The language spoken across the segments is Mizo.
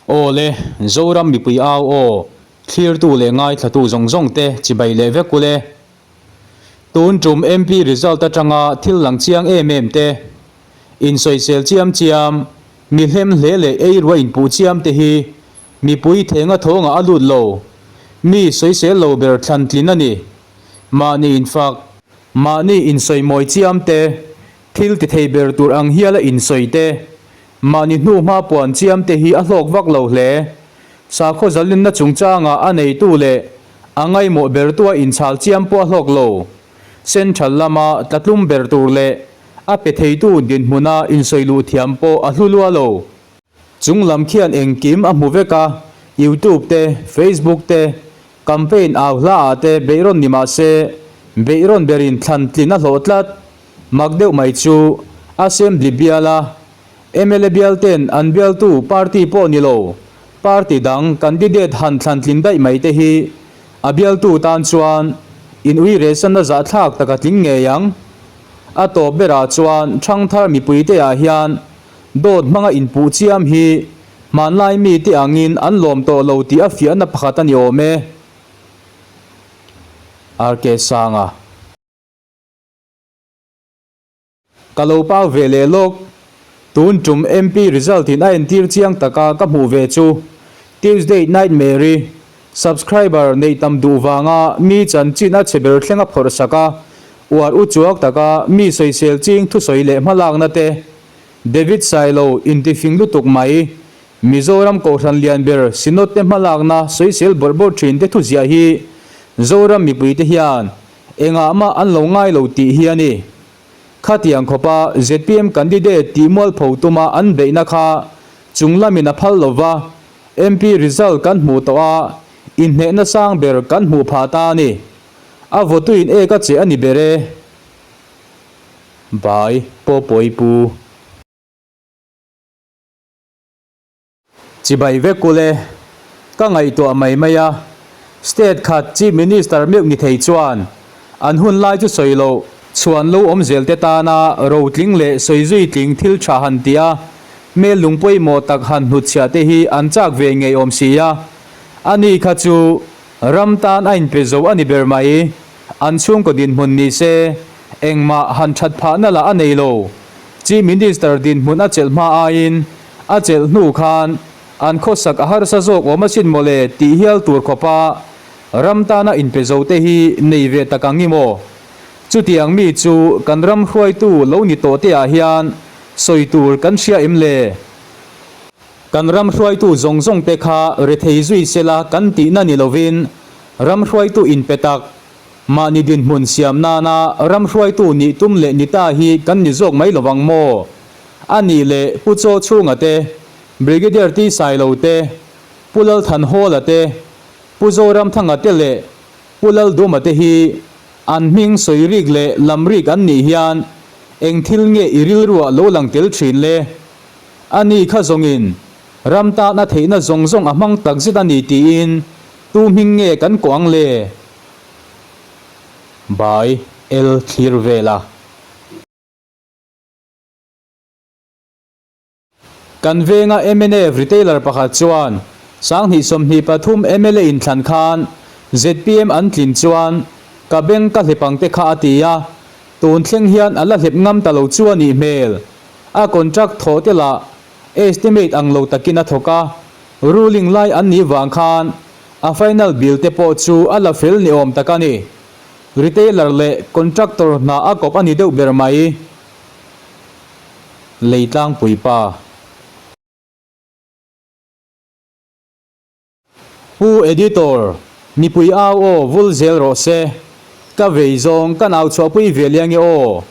Aw le, Zoram mipui au aw, thlirtu leh ngaithlatu zawng zawng te chibai leh vek ule. Tun tum MP result atanga thil lang chiang em em te, insawisel chiam chiam, mi hlem hle leh ei rua inpuh chiam te hi mipui thenga thawngah a lut lo, mi sawisel lo ber thlan tlin a ni. Mahni infak, mahni insawimawi chiam te, thil ti thei ber tur ang hiala insawi te, Mahni hnu hma puan chiam te hi a hlawk vak lo hle. Sakhaw zalenna chungchangah a neitu leh a ngaihmawh bertua inchhal chiam pawh a hlawk lo. Central lama tlatlum ber tur leh a pe theitu dinhmuna insawi luh thiam pawh a hlu lua lo. Chung lam khian engkim a hmu vek a, YouTube te, Facebook te, campaign au hla ah te beihrawn ni mah se, beihrawn berin thlan tlin a hlawh tlat. Mak deuh mai chu Assembly biala mla bial ten an bialtu party pawh ni lo, party dang candidate han thlan tlin daih mai te hi a bialtu tan chuan in ui rehsanna zahthlak tak a tling ngei ang. A tawp berah chuan thangthar mipuite ah hian dawt hmanga inpuh chiam hi hmanlai mite angin an lawm tawh lo tih a fiahna pakhat a ni awm e. RK Sanga. Ka lo pau ve leh lawk. Tun tum MP result in a entir chiang taka ka hmuh ve chu Tuesday Nightmare-i subscriber neih tam duh vanga mi chanchin a chhe ber thleng a phawrh sak a, uar u chuak taka mi sawisel ching thusawi leh hmalakna te David Sailo intifing lutuk mai Mizoram Kohhran lian ber Synod te hmalakna sawisel bawrh bawrh thin te thuziah hi Zoram mipuite hian Engah mah an lo ngai lo tih hi a ni. Khatiang khawpa zpm candidate tih mualpho tuma an beihna kha chung lamin a phal lo va, MP result kan hmuh tawh a, inhnehna sang ber kan hmuh phah ta a ni. A vawtuin ek a che a ni ber e. Bai Pawpawi Pu. Chibai vek ule, ka ngaihtuah mai mai a, State khat Chief Minister meuh ni thei chuan an hun lai chu sawi loh chhuan lo awm zel te tana rotling leh sawi zui tling thil tha han ti a, hmel lung pawimawh tak han hnutchhiah te hi an chak ve ngei awm si a, ani kha chu ram tan a inpe zo a ni ber mai, an chhungkaw dinhmun ni se engmah han that phahna lah a nei lo. Chief Minister dinhmun a chelh hma aiin A chelh hnu khan an khawsak a harsa zawk awm asin mawle tih hial tur khawpa ram tana inpe zo te hi nei ve tak ang i maw? Chutiang mi chu kan ram hruaitu lo ni tawh te ah hian sawi tur kan hria em le? Kan ram hruaitu zawng zawng te kha rethei zui sela kan tihna ni lovin ram hruaitu inpe tak Mahni dinhmun siam nana ram hruaitu nih tum leh ni ta hi kan ni zawk mai lovang maw? A nih leh Pu Chaw Chhunga te, Brigadier T Sailo te, Pu Lalthanhawla te, Pu Zoramthanga te leh Pu Lalduma te hi an hming sawi rik leh lam rik an nih hian eng thil nge i rilruah lo lang tel thin le? A ni kha zawngin ram tan a theihna zawng zawng a hmang takzet a ni tiin tu hming nge kan kawh ang le? By L thlir vel a. Kan venga mnf retailer pakhat chuan Sanghnih 23 mla inthlan khan zpm an tlin chuan ka beng ka hlep ang te kha a ti a, tun thleng hian a la hlep ngam ta lo chu a nih hmel. A contract thawh te lah estimate ang lo takin a thawk a, ruling lai an nih vang khan A final bill te pawh chu a la fel ni awm tak a ni. Retailer leh contractor hna a kawp a ni deuh ber mai. Lei tlangpui pa. Pu Editor, mipui au aw vul zel rawh se. Ka vei zawng ka nau chhuahpui ve liang e aw.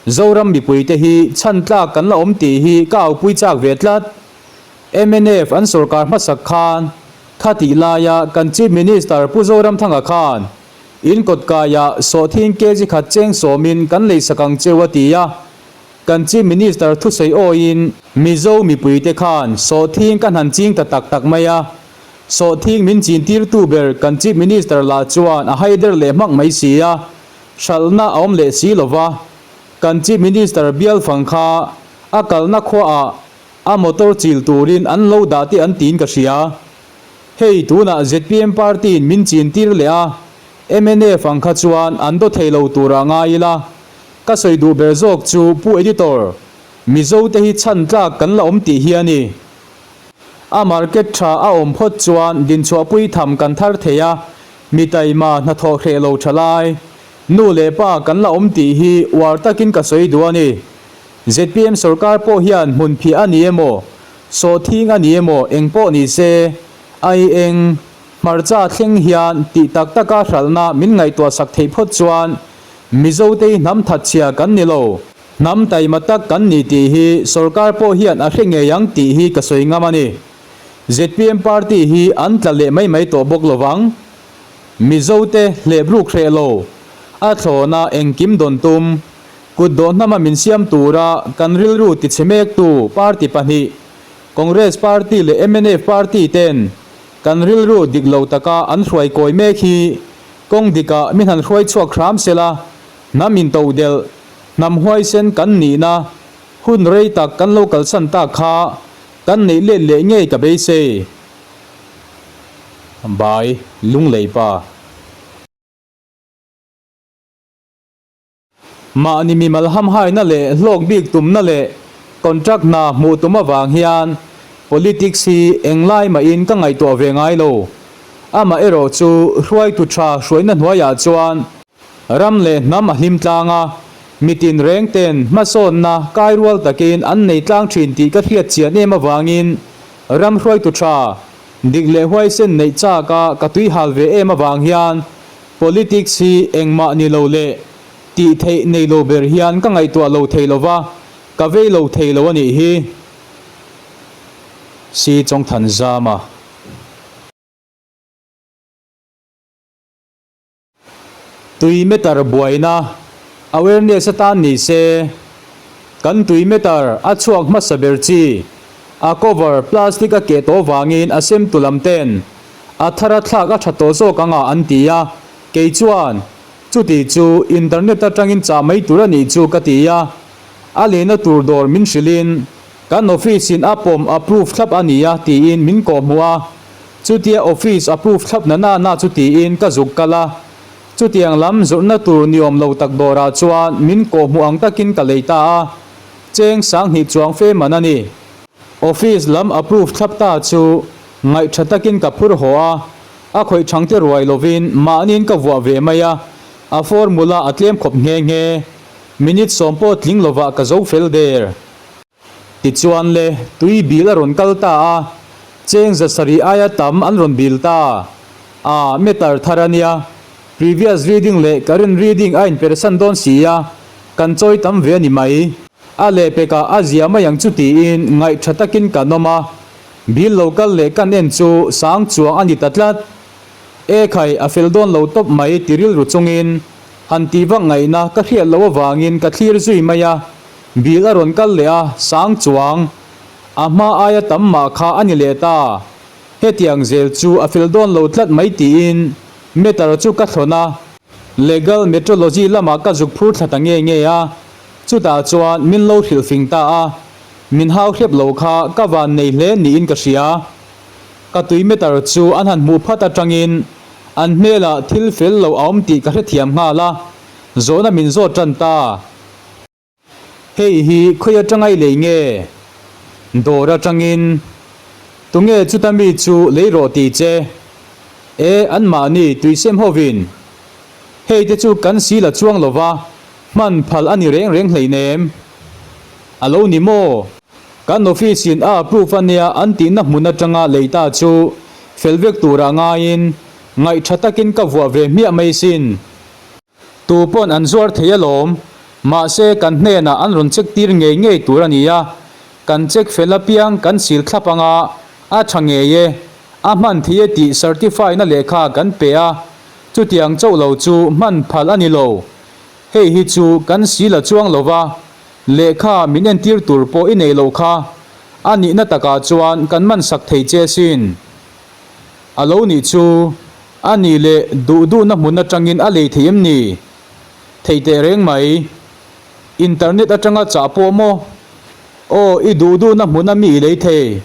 Zoram mipui te hi chhan tlak kan la awm tih hi ka aupui chak ve tlat. Mnf an sorkar hmasak khan khatih laia kan Chief Minister Pu Zoramthanga khan in kawtkaiah sawhthing kg khat cheng sawmin kan leisak ang cheu a ti a, kan Chief Minister thusawi awiin Mizo mipuite khan sawhthing kan han ching ta tak tak mai a, sawhthing min chintirtu ber kan Chief Minister lah chuan a haider leh hmak mai si a, hralhna a awm leh si lova, kan Chief Minister bial fang kha a kalna khuaah. A motor chil turin an lo dah te an tiin ka hria. Hei tunah zpm party in min chin tir leh a, mnf ang kha chuan an daw thei lo turah ngai ila. Ka sawi duh ber zawk chu Pu Editor, Mizo te hi chhan tlak kan la awm tih hi a ni. A market tha a awm phawt chuan dinchhuahpui tham kan thar thei a, mi taima hnathawh hreh lo tha lai, nu leh pa kan la awm tih hi uar takin ka sawi duh a ni. Zpm sorkar pawh hian hmunphiah a ni emaw, sawhthing a ni emaw eng pawh ni se, ai eng, hmarcha thleng hian tih tak taka hralhna min ngaihtuah sak theih phawt chuan Mizote hi hnam thatchhia kan ni lo. Hnam taima tak kan ni tih hi sorkar pawh hian a hre ngei ang tih hi ka sawi ngam a ni. Zpm party hi an tla leh mai mai tawh bawk lovang. Mizote hlep ruk hreh lo, a thlawna engkim dawn tum, kut dawh hnama min siam tura kan rilru tichhe mektu party pahnih, Congress party leh mnf party ten kan rilru dik lo taka an hruai kawi mek hi kawng dikah min han hruai chhuak hram sela, hnam intodelh, Hnam huaisen kan nihna hun rei tak kan lo kalsan tak kha kan neih let leh ngei ka beisei. Bai Lunglei pa. Mahni mimal hamhaina leh hlawk bik tumna leh contract hna hmuh tum avang hian politics hi englai mahin ka ngaihtuah ve ngai lo. Amaherawh chu hruaitu tha hruaina hnuaiah chuan Ram leh hnam a hlim tlang a, mitin reng ten hmasawnna kai rual takin an nei tlang thin tih ka hriat chian em avangin ram hruaitu tha, dik leh huaisen neih chak a ka tui hal ve em avang hian politics hi engmah ni lo leh tih theih nei lo ber hian ka ngaihtuah lo thei lo va, ka vei lo thei lo a nih hi. Si Chawngthanzama. Tui meter buaina awareness atan ni se, kan tui meter a chhuak hmasa ber chi, a cover plastic a keh tawh vangin a sem tu lam ten a thar a thlak a tha tawh zawk anga an ti a, kei chuan chuti chu internet atangin chah mai tur a nih chu ka ti a, a lehna tur dawr min hrilhin kan office in a pawm approve thlap a nia tiin min kawhhmuh a. Chutia office approve thlap na na na chu tiin ka zuk kal a, chutiang lam zawrhna tur ni awm lo tak dawrah chuan min kawhhmuh ang takin ka lei ta a, cheng sanghnih chuang fe man a ni. Office lam approve thlap ta chu ngaihtha takin ka phur haw a, a khawih thangte ruai lovin mahniin ka vuah ve mai a, a formula a tlem khawp nghe nghe. Minute sawm pawh tling lovah ka zo fel der. Tichuan le, tui bil a rawn kal ta a, cheng zasarih aia tam an rawn bil ta. A, meter thar a nia, previous reading leh current reading a inpersan dawn si a, kan chawi tam ve a ni mai. A lehpekah a zia mai ang chu tiin ngaihtha takin kan awm a, bil lo kal leh kan en chu sang chuang a ni ta tlat. E khai, a fel dawn lo tawp mai ti rilru chungin han tih vak ngaihna ka hriat loh avangin ka thlir zui mai a, Bil a rawn kal leh a, sang chuang. A hma aia tam mah kha a ni leh ta. Hetiang zel chu a fel dawn lo tlat mai tiin meter chu ka thlawn a. Legal Metrology lamah ka zuk phur thla ta nge nge a, chutah chuan min lo hrilh fing ta a, min hau hrep lo kha ka van nei hle niin ka hria. Ka tui meter chu an han hmuh phat atangin an hmelah thil fel lo a awm tih ka hrethiam nghal a, zawhna min zawt tan ta. Hei hi khawi atanga i lei nge? Dawr atangin. Tunge chuta mi chu lei rawh ti che? E, anmahni tuisem hovin. Hei te chu kan si la chuang lo va, hman phal a ni reng reng hleinem. A lo ni maw? Kan office in a approve a nia an tihna hmun atanga lei ta chu fel vek turah ngaiin ngaihtha takin ka vuah ve hmiah mai sin. Tu pawn an zuar thei alawm, mahse kan hnenah an rawn check tir ngei ngei tur a ni a, kan check fel apiang kan sil thlap anga a tha ngei e, a hman thei e tih certify na lehkha kan pe a, chutiang chauh lo chu hman phal a ni lo. Hei hi chu kan sil a chuang lo va, lehkha min entir tur pawh i nei loh kha, a nihna takah chuan kan man sak thei che sin. A lo nih chu. A nih leh duh duhna hmun atangin a lei thei em ni? Thei teh reng mai. Internet atanga chah pawh maw? Aw, i duh duhna hmuna mi i lei thei.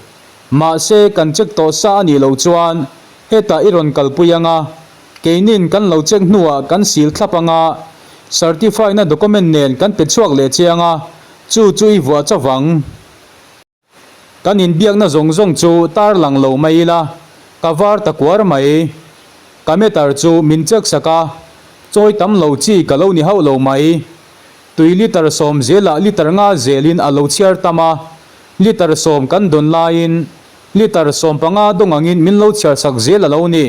Mahse, kan check tawh sa a nih loh chuan hetah i rawn kalpui ang a, keinin kan lo check hnuah kan sil thlap ang a, certify-na document nen kan pe chhuak leh che ang a, chu chu i vuah chauh ang. Kan inbiakna zawng zawng chu tar lang lo mai ila, ka var ta kuar mai. Ka meter chu min check sak a, chawi tam lo chi ka lo ni hauh lo mai. Tui litre sawm zelah litre nga zelin a lo chhiar tam a, litre sawm kan dawn laiin litre 15 dawng angin min lo chhiar sak zel a lo ni.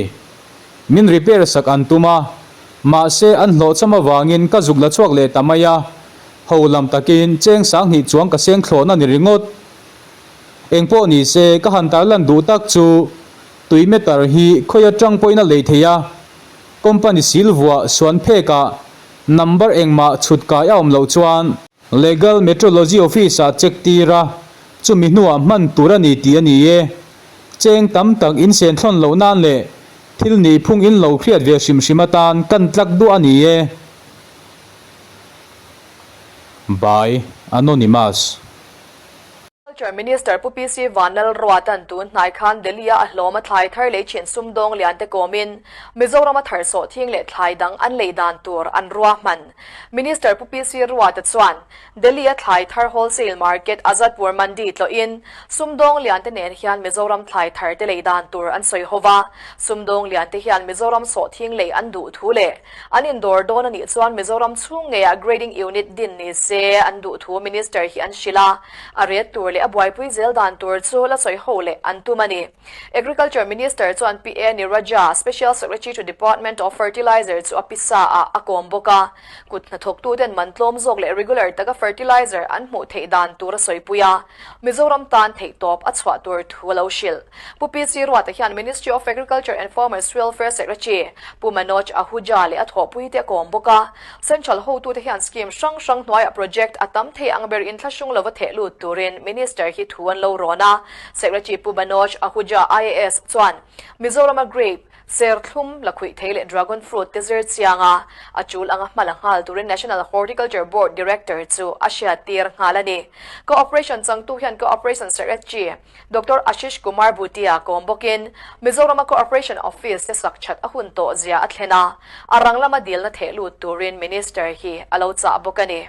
Min repair sak an tum a, mahse an hlawhchham avangin ka zuk la chhuak leh ta mai a, Ho lam takin cheng 2000 chuang ka seng thlawhna ni ringawt. Engpawh ni se ka han tarlan duh tak chu tui meter hi khawi atang pawhin a lei thei a, company sil vuah suan phekah number engmah chhut kai a awm loh chuan Legal Metrology Office ah check tir a, chumi hnuah hman tur a ni tih a ni e. Cheng tam tak insen thlawn loh nan leh thil nihphung in lo hriat ve hrim hrim atan kan tlak duah a ni e. By Anonymous. Culture Minister Pu PC Vanlalruata'n tun hnai khan Delhi-a a hlawm a thlai thar lei thin sumdawng lian te kawmin Mizorama thar sawhthing leh thlai dang an lei dan tur an ruahman. Minister Pu PC Ruata chuan Delhi-a thlai thar wholesale market Azadpur Mandi tlawhin sumdawng lian te nen hian Mizoram thlai thar te lei dan tur an sawi ho va. Sumdawng lian te hian Mizoram sawhthing lei an duh thu leh An indawr dawn a nih chuan Mizoram chhung ngeiah Grading Unit din ni se an duh thu Minister hi an hrilh a, a ret tur leh a buaipui zel dan tur chu la sawi ho leh an tum a ni. Agriculture Minister chuan Pi A Niraja, Special Secretary to Department of Fertilizer chu a pisa ah a kawm bawk a, kut hnathawktuten man tlawm zawk leh regular taka fertilizer an hmuh theih dan tur a sawipui a, Mizoram tan theihtawp a chhuah tur thu a lo hrilh. Pu PC Ruata hian Ministry of Agriculture and Farmers Welfare Secretary Pu Manoj Ahuja leh a thawhpuite a kawm bawk a. Central hotute hian scheme hrang hrang hnuaiah project a tam thei ang ber inthlahrung lova theh lut turin Minister hi thu an lo rawn a. Secretary Pu Manoj Ahuja IAS chuan Mizorama grape, serthlum, lakhuih thei leh dragon fruit te zir chiang a, a tul anga hma la nghal turin National Horticulture Board Director chu a hriattir nghal a ni. Cooperation changtu hian Cooperation Secretary Doctor Ashish Kumar Bhutia kawm bawkin Mizorama Cooperation Office te sak that a hun tawh zia a thlen a, a rang lama dilna theh lut turin Minister hi a lo chah bawk a ni.